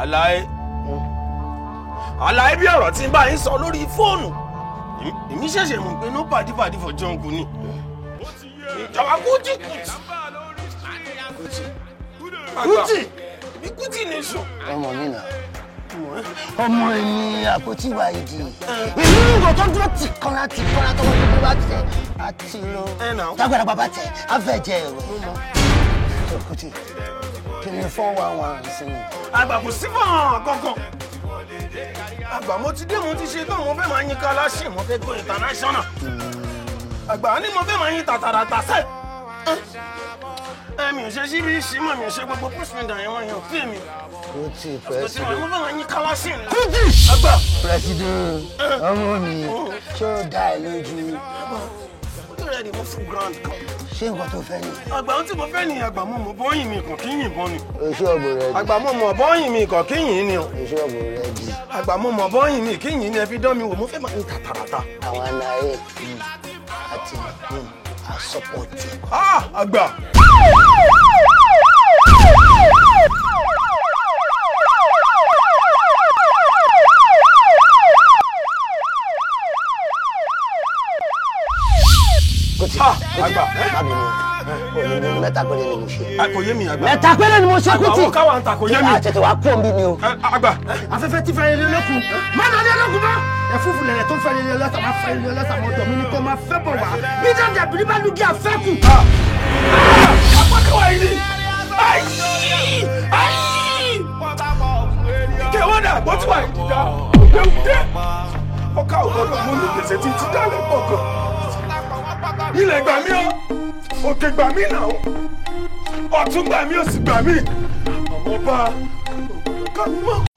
Àlàyé àlàyé bí ọ̀rọ̀ tí ń bá yín sọ lórí fóònù, èmi ṣẹ̀ṣẹ̀ mọ̀ pé no pàdí pàdí for jungle ni. Ìjọba Kútì Kútì. Kútì. Èmi Kútì ní sùn. Ọmọ mi nà. Ọmọ ẹ ní àpótí wa ìdí. Èmi ní nǹkan tó dúró tì kanra tì kanra tọwọ́ tó bá tẹ̀ àti lọ. Tágbàdàgbà bá tẹ̀ á fẹ́ jẹ ẹ̀rọ. Tó Kútì, kí ni 411 sí mi? Àgbà kò sí fún àwọn kankan. Àgbà mo ti dé, mo ti ṣe tán, mo fẹ́ máa yin kalaṣí, mo fẹ́ go international. Àgbà ní mo fẹ́ máa yin tàtàràtà sẹ́. Ẹ mi ò ṣe síbi ìṣímọ̀, mi ò ṣe gbogbo postman yẹn wọ́n yẹn ò fẹ́ mi. Kútì Àsìkò tí mo president. fẹ́ máa yin kalaṣí ni. Kútì! Àgbà. President, ọmọ mi, ṣé ó dá ẹ lójú? Ó tó rẹ̀ ni mo fún grand kan. Ṣé nǹkan tó fẹ́ ni? Àgbà ohun tí mo fẹ́ ni àgbà mo mọ̀ bọ́yìn mi kàn kí yìnbọn ni. Oṣù ọ̀bùn rẹ di. Àgbà mo mọ̀ bọ́yìn mi kàn kí yìn ni o. Oṣù ọ̀bùn rẹ di. Àgbà mo mọ̀ bọ́yìn mi kí yìn ni ẹ fi dán mi wò, mo fẹ́ máa yin tàtàràtà. Àwọn aláyé àti àsọpọ̀tì. Ah! Àgbà. Kútì. Ah! Àgbà. Má bínú. Òní ni mẹ́ta péré ni mo ṣe. Kò yé mi àgbà. Mẹ́ta péré ni mo ṣe Àgbà Kútì. àwọn káwa ń ta kò yé mi. Tètè wá kú òǹbí mi o. Àgbà. Afẹ́fẹ́ tí fẹ́rẹ̀ lé lókun má lọ ní ológun mọ́. Ẹ̀fúùfù lẹ̀lẹ̀ tó fẹ́rẹ̀ lé ọlọ́sà máa fẹ́rẹ̀ lé ọlọ́sà mọ́ ọ̀dọ̀ mi ni kò máa fẹ́ bọ̀ wá. Bí dáńdà bìrì bá lugi àfẹ́kù. Apákẹ́wà yìí ni. Ayi! Ayi! Kẹwọ́n dà gbọ́ tí wà yìí dá. Òde òde. Ọkà ògbọ́dọ̀ mú ní gbèsè tí ti dálẹ̀ pọ̀ gan. Ilẹ̀ gbà mí o. Òkè gbà mí náà. Ọ̀tún gbà mí, òsì gbà mí. Ọmọ bá ògbọ́dọ̀ ká mi mọ́.